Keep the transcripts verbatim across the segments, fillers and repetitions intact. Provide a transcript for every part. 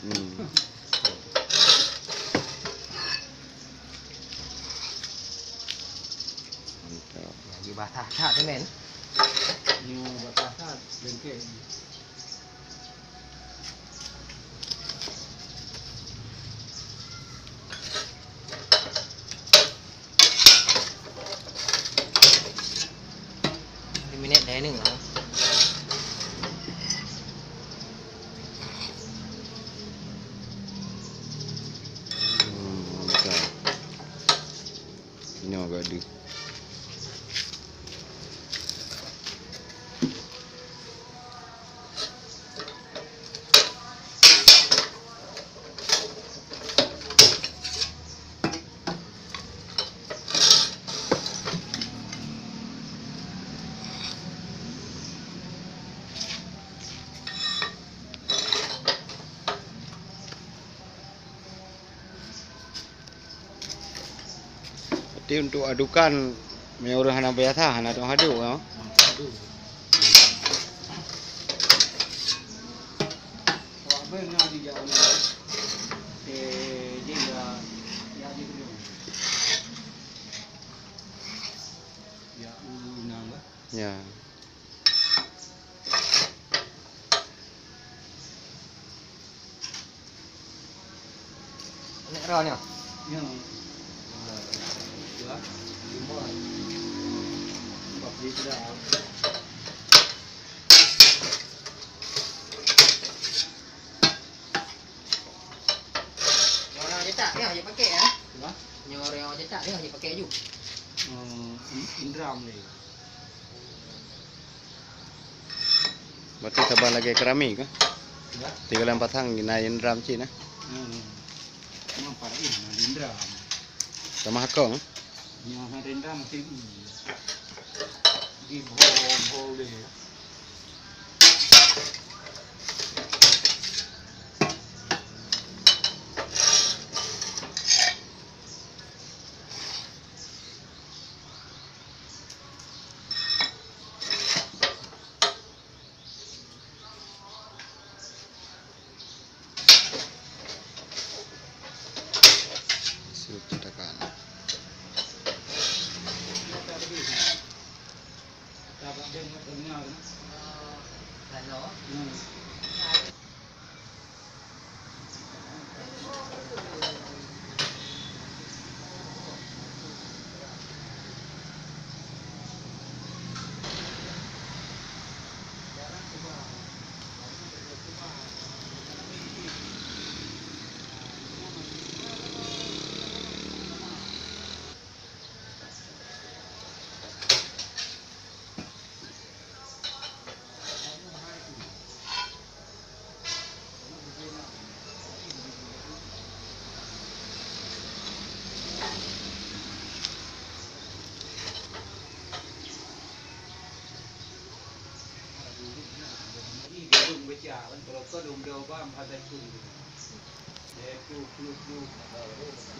Hmm. Mantap. Ya, jibasah that tu, men. Nyoe basah that, lengket. Di minit dah ni lah. Hmm, mantap. Nyoe gak di. Berarti untuk adukan, meunyoe ureueng hana biasa, hana teuaduk, ya? Ya. Nek roh nyoe. Nyoe. Dua, lima. Empat belas dah. Nyoe orang cetak nyoe je pakai, ya? Apa? Nyoe orang cetak nyoe je pakai ju. Hmm, in-, indra mulai. Berarti saban lagèe keramik kah? Ya. Tinggalan pasang na indra cit nah. Hmm. Memang parah, ih, na indra. Sama hakong. Nyoe na indra mesti di bho-bho le. Siup cetakan.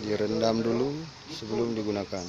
Direndam dulu sebelum digunakan.